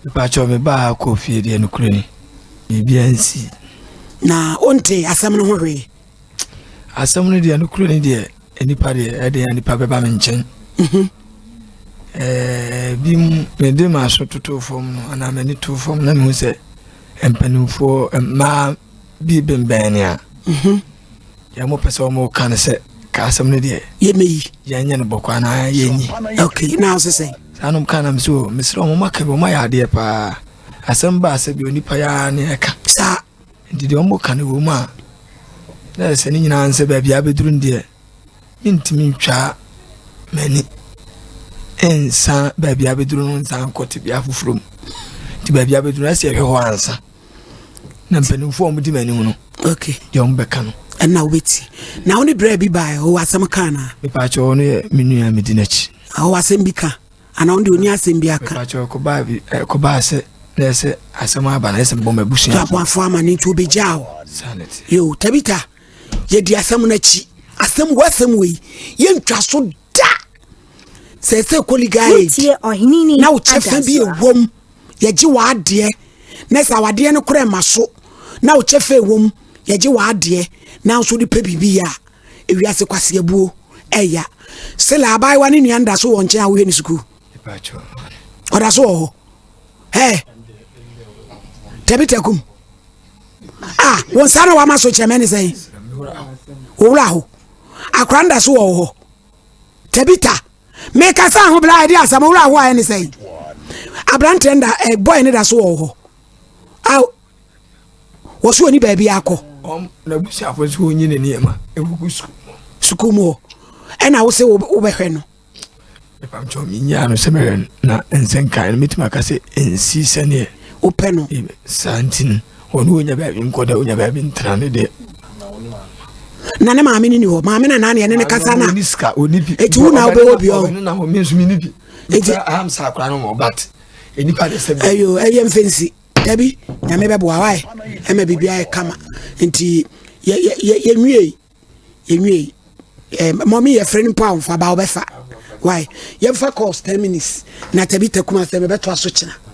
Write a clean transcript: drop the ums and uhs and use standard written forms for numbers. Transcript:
Mepakyɛw, mebaa ha kɔɔ fie deɛ, nokorɛ ni, biribiara nsii. Na wonte asɛm no ho hwee? Asɛm no deɛ, nokorɛ ni deɛ, nnipa deɛ, ɛdeɛ a nnipa bɛba me nkyɛn. Bi mu mede m'aso totoo fam no anaa m'ani too fam na mehu sɛ mpanimfoɔ mmaa bi bembɛn ne a deɛ mopɛ sɛ wɔn ka no sɛ ka asɛm no deɛ yɛmɛyi yɛnyɛ no bɔkɔ anaa yɛnyi. Okay, na wo sɛ sɛn? Saa nom ka nam so, mesrɛ wɔn aka bi, wɔn ayɛ adeɛ paa. Asɛm baa sɛ bi onipa yɛ ara ne ɛka saa. Nti deɛ wɔn ka no wɔ mu a, na ɛsɛ ne nyinaa nsɛ baabi a abɛduru no deɛ, mentumi ntwa m'ani nsa baabi a abɛduru no nsa nkɔ tebea foforɔ mu. Nti baabi a abɛduru no, ɛsɛ yɛhwɛ hɔ ansa na mpanimfoɔ a wɔdi m'anim no deɛ wɔn bɛka no ɛna wobɛti. Na wo ne berɛ bi baɛ ɔwɔ asɛm ka anaa? Mepaakyɛ, ɔno yɛ me nua a medi n'akyi. Ɔwɔ asɛm bi ka anaa ɔno deɛ ɔni asɛm bi aka? Mepaakyɛ, kɔbaa bi kɔbaa sɛ na ɛsɛ asɛm aba na ɛsɛ mbɔ m'abusua aboafo ama ne nti wobɛgyaa wo. Saa ne te. Yo, Tabita, yɛdi asɛm no akyi. Asɛm wɔ asɛm wei yɛntwa so da sɛ kɔ legal aid. Wotie Ɔheneni na wo kyɛfa bi Adasoa. ɛwom, yɛgye w'adeɛ na sɛ awadeɛ no korɛ ma so na wo kyɛfa ɛwom, yɛgye w'adeɛ na nso de pɛ biribi yɛ a, ewiase kwaseabuo ɛya sɛlɛ. Abaayewa ne nua no da so wɔ nkyɛn a wohwɛ ne sukuu? Mepaakyɛ. Ɔda so wɔ hɔ ɛ? Tabita kum a wo nsa na wama so kyerɛ mɛ ne sɛn wowura ho akora no da so wɔ wo hɔ? Tabita, mekasa ho bla ɛde asɛm wowura ho a ɛne sɛn aberanteɛ no da ɛ boy ne da so wɔ wo hɔ a wɔ so oni baabi akɔ? Ɔm n'abusuafo nso wɔnyi ne nneɛma ɛgugu sukuu mu. Sukuu mu hɔ ɛna wo sɛ wobɛhwɛ no? Mepamkyɛ, menyaa no sɛ mɛhwɛ no na nsɛnkan no mɛtumi aka sɛ ɛnsi sɛneɛ wopɛ no. Saa nti no, ɔne ɔnya baabi nkɔda, ɔnya baabi ntena ne deɛ. Na ne maame no ni hɔ? Maame na naane ɛne ne kasa na ɔni sika, ɔni bi. Eti wo na wobɛwɔ bi ɔ? Ɔne na hɔ, me nso menni bi. Enti- Aham saa akora no wɔ, but nnipa de sɛ bi. Ɛyo, ɛyɛ mfɛnsi dabi. Nyame bɛboa wae ɛma biribiara yɛ kama. Nti yɛnwie, yɛnwie mɔmi yɛfrɛ no mpo a ɔmfa ba wobɛfa wae. Yɛmfa calls 10 minutes na Tabita kuma sɛ mebɛtoa so kyena.